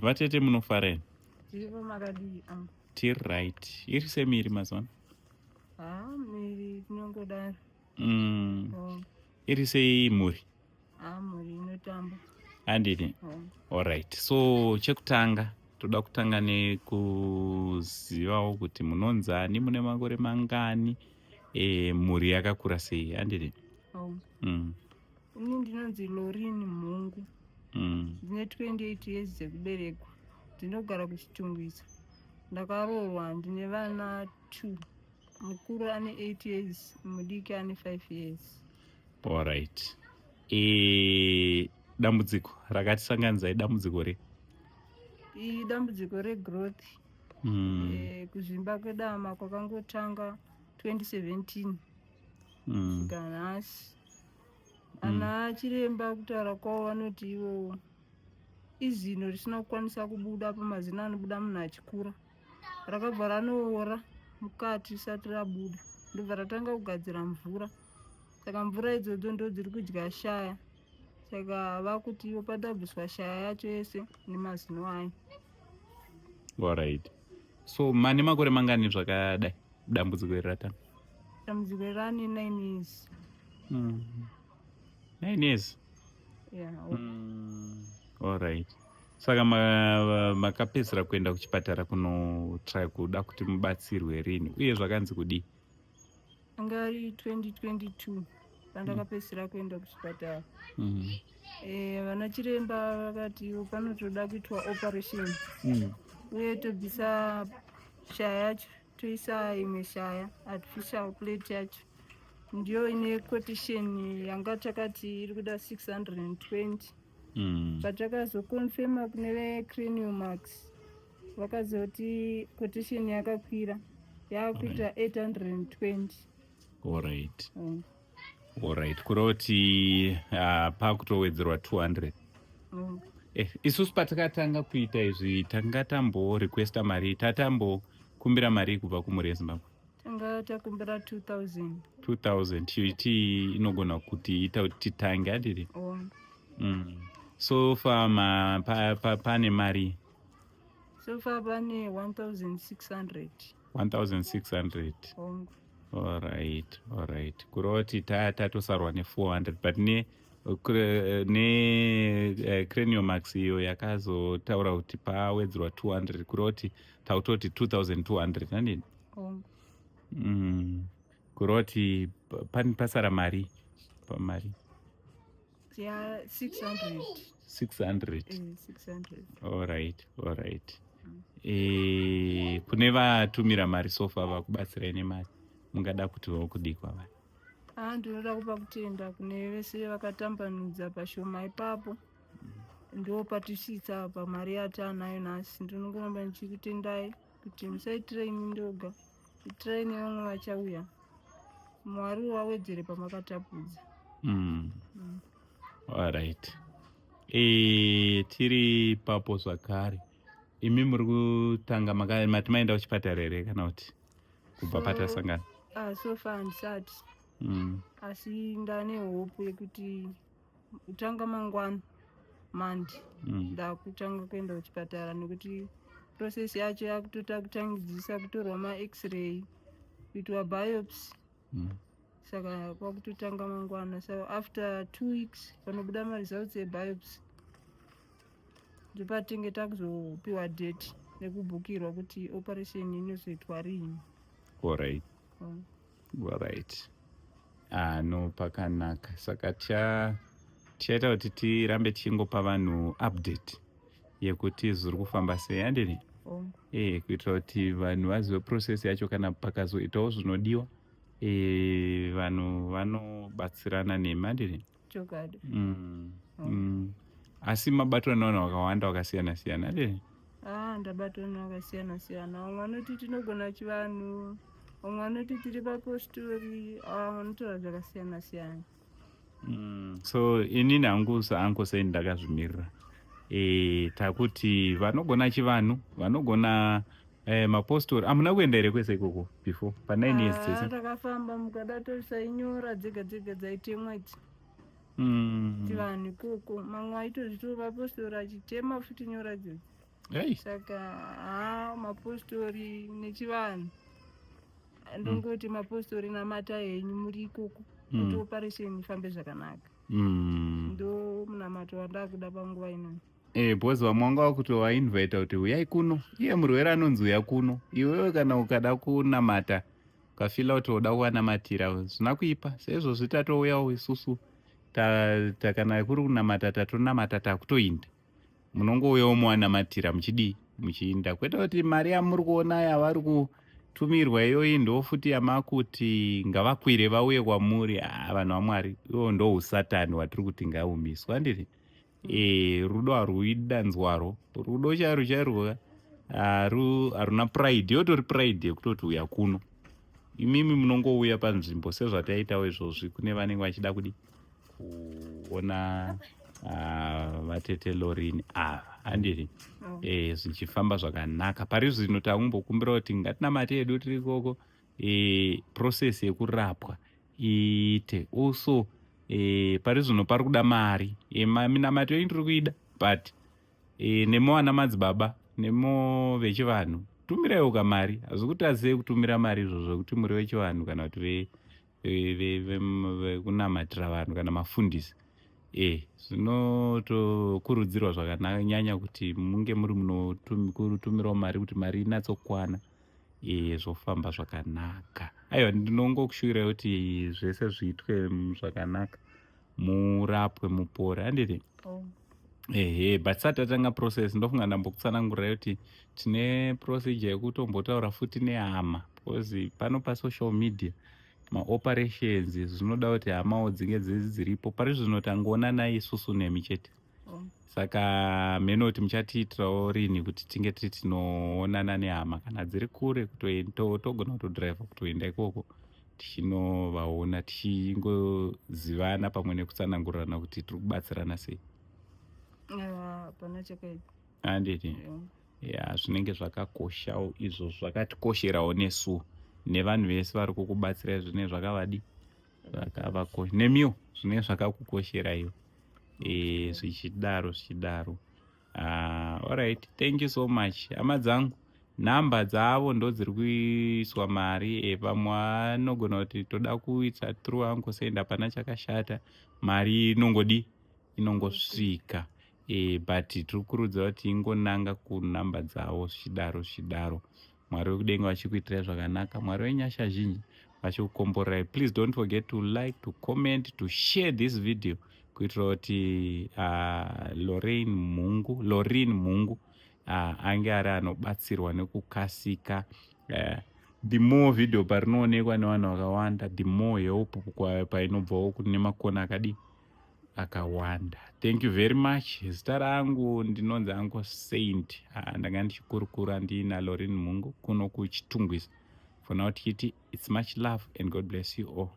Vatete munofara here? Tiripo, makadii angu? Tiri right. Iri semiri mazuva ano? Ha, miri tinongodaro. Oh. Iri sei mhuri? Ha, mhuri inotamba. Handiti? Oh. Alright. So chekutanga toda kutanga nekuzivawo kuti munonzani, mune makore mangani, mhuri yakakura sei, handiti? Oh. Ini ndinonzi Lorin Mhungu. Ndine 28 years dzekuberekwa. Ndinogara kuChitungwiza. Ndakaroorwa, ndine vana 2. Mukuru ane 8 years, mudiki ane 5 years. Alright. Dambudziko rakatisanganisa idambudziko re? Idambudziko regrowth. Kuzvimba kwedama kwakangotanga 2017 kusvika nhasi. Ana chiremba kutaura kwavo vanoti ivo izino risina kukwanisa kubuda pamazino anobuda munhu achikura, rakabva ranoora mukati risati rabuda, ndobva ratanga kugadzira mvura. Saka mvura idzodzo ndo dziri kudya shaya, saka vakuti ivo padabviswa shaya yacho yese nemazino ayo. Alright. So mane makore mangani zvakadai dambudziko iri ratanga? Dambudziko iri rane 9 years. 9 years? Yeah. Alright. Saka makapedzisira kuenda kuchipatara kunotry kuda kuti mubatsirwe rini, uye zvakanzi kudii? Anga ari 2022 pandakapedzisira kuenda kuchipatara. Vana chiremba vakati panotoda kuitwa operation uye tobvisa shaya yacho, toisa imwe shaya, artificial plate yacho ndiyo ine quotation yanga takati iri kuda 620. Patakazoconfirma kune veCraniomax, vakazoti quotation yakakwira, yakuita 820. Alright. Alright. Kureva kuti pakutowedzerwa 200. Isusu patakatanga kuita izvi tanga tamborequesta mari, tatambokumbira mari kubva kumhuri yeZimbabwe? Tanga takumbira 2000. 2000 chiti inogona kuti ita kuti titange, handiti? Oh. So far pane mari? So far pane 1600. 1600? Hongu. Alright. Kureva kuti tatosarwa ne400, but ne Craniomax iyo yakazotaura kuti pawedzerwa 200, kureva kuti takutoti 2200, handini? Hongu. Kureva kuti pane pasara mari pamari? Ya 600. 600? 600. Alright. Kune vatumira mari so far, vakubatsirai nemari, mungada kuti vokudii kwavari? Ah, ndinoda kupa kutenda kune vese vakatambanudza pashoma ipapo, ndo patisvitsa pamari yataanayo nhasi. Ndinongoramba ndichikutendai kuti musaitira ini ndoga, itirai nevamwe vachauya. Mwari wawedzere pamakatapudza. Alright. Tiri papo zvakare, imi muri kutanga mati maenda kuchipatara here kana kuti kubva patasangana? Ah, so far handisati, asi ndane hope yekuti kutanga mangwana Monday ndakutanga kuenda kuchipatara, nekuti process yacho yakutota kutangidzisa kutorwa maX-ray, kuitwa biopsy. Saka kwakutotanga mangwana, so after 2 weeks panobuda maresults ebiopsy, ndopatinge takuzopiwa date nekubhukirwa kuti operation inozoitwa riini. Alright. Alright. Ah, no, pakanaka. Saka tichaita kuti tirambe tichingopa vanhu update yekuti zviri kufamba sei, handini? Oh. Kuitira kuti vanhu vazive process yacho, kana pakazoitawo zvinodiwa, vanhu vanobatsirana nemi, handini? Chokwadi. Oh. Asi mabatwa nevanhu vakawanda vakasiyana siyana, handini? Ah, ndabatwa nevakasiyana siyana. Vamwe vanoti tinogona chivanhu, vamwe vanoti tiri vapostori, ah, vanotaura zvakasiyana siyana. So inini hangu saanko sei ndakazvimirira, takuti vanogona chivanhu, vanogona mapostori, hamuna kuenda here kwese ikoko before pa9 years Ah, dzese? Takafamba, mukada tosainyora dzega dzega dzaitemwa idzi. Chivanhu ikoko, mamwe aitozvito vapostori achitema futi nyora dzodzi. Hey. Saka haa, mapostori nechivanhu, ndongoti mapostori, namata henyu muri ikoko kuti operation ifambe zvakanaka. Ndo munamato wandakuda panguva inoyi. Because vamwe vanga vakutovainvita kuti uyai kuno, iye murwere anonzi uya kuno. Iwewe kana ukada kunamata, ukafeela kuti uda kuvanamatira, zvina kuipa. Seizvozvi tatouyawo isusu, kana kuri kunamata, tatonamata, takutoinda. Munongouyawo mowanamatira, muchidii, muchiinda, kwete kuti mari yamuri kuona yavari kutumirwa iyoyi ndo futi yamakuti ngavakwire vauye kwamuri. Ah, vanhu vaMwari, iwo ndo usatani hwatiri kuti ngaumiswa, handiti? Rudo haruidanzwaro, rudo chairwo chairwo haruna pride. Yotori pride yekutoti uya kuno. Imimi munongouya panzvimbo sezvataitawo izvozvi kune vanenge vachida kudi kuona vatete Lorin ava, handiti? Oh. Zvichifamba zvakanaka. Pari zvino takumbokumbira kuti ngatinamate yedu tiri ikoko, process yekurapwa iite. Also pari zvino pari kuda mari. Minamato yenyu tiri kuida, but nemo vana madzibaba, nemo vechivanhu, tumiraiwo kamari. Hazvikutadzei kutumira mari izvozvo kuti muri vechivanhu kana kuti vekunamatira vanhu kana mafundisi. Zvinotokurudzirwa zvakanyanya kuti munge muri munotumirawo mari kuti mari inatsokwana, zvofamba zvakanaka. Aiwa, ndinongokushuwirai kuti zvese zviitwe zvakanaka, murapwe, mupore, handiti? Oh. Ehe, but sati tatanga process, ndofunga ndambokutsanangurirai kuti tine procedure yekutombotaura futi nehama, because pano pasocial media maoperations zvinoda kuti hamawo dzinge dziripo. Pari zvino tangoonanai isusu nemi chete. Oh. Saka mheno kuti muchatiitirawo rini kuti tinge tiri tinoonana nehama kana dziri kure, togona kutodhiraivha kutoenda ikoko tichinovaona, tichingozivana pamwe nekutsanangurirana kuti tiri kubatsirana sei. Aiwa, hapana chakaipa. Handiti? Yeah. Ya, zvinenge zvakakoshawo izvo, zvakatikosherawo nesu nevanhu vese vari kukubatsirai. Zvinenge zvakavadi, zvakavakosha nemiwo, zvinenge zvakakukosheraiwo. Zvichidaro zvichidaro. Alright, thank you so much, hama dzangu. Nhamba dzavo ndo dziri kuiswa mari. Vamwe vanogona kuti toda kuita through Uncle Saint, hapana chakashata, mari inongodi inongosvika. But tiri kukurudzira kuti ingonanga kunhamba dzavo. Zvichidaro zvichidaro. Mwari wekudenga vachikuitirai zvakanaka, Mwari wenyasha zhinji vachikukomborerai. Please don't forget to like, to comment, to share this video kuitira kuti Lorraine Mhungu, Lorin Mhungu ange ari anobatsirwa nekukasika. The more video parinoonekwa nevanhu vakawanda, the more help painobvawo kune makona akadi akawanda. Thank you very much. Zita rangu ndinonzi Uncle Saint. Ndanga ndichikurukura ndiina Lorin Mhungu kuno kuChitungwiza. For now tichiti it's much love and God bless you all.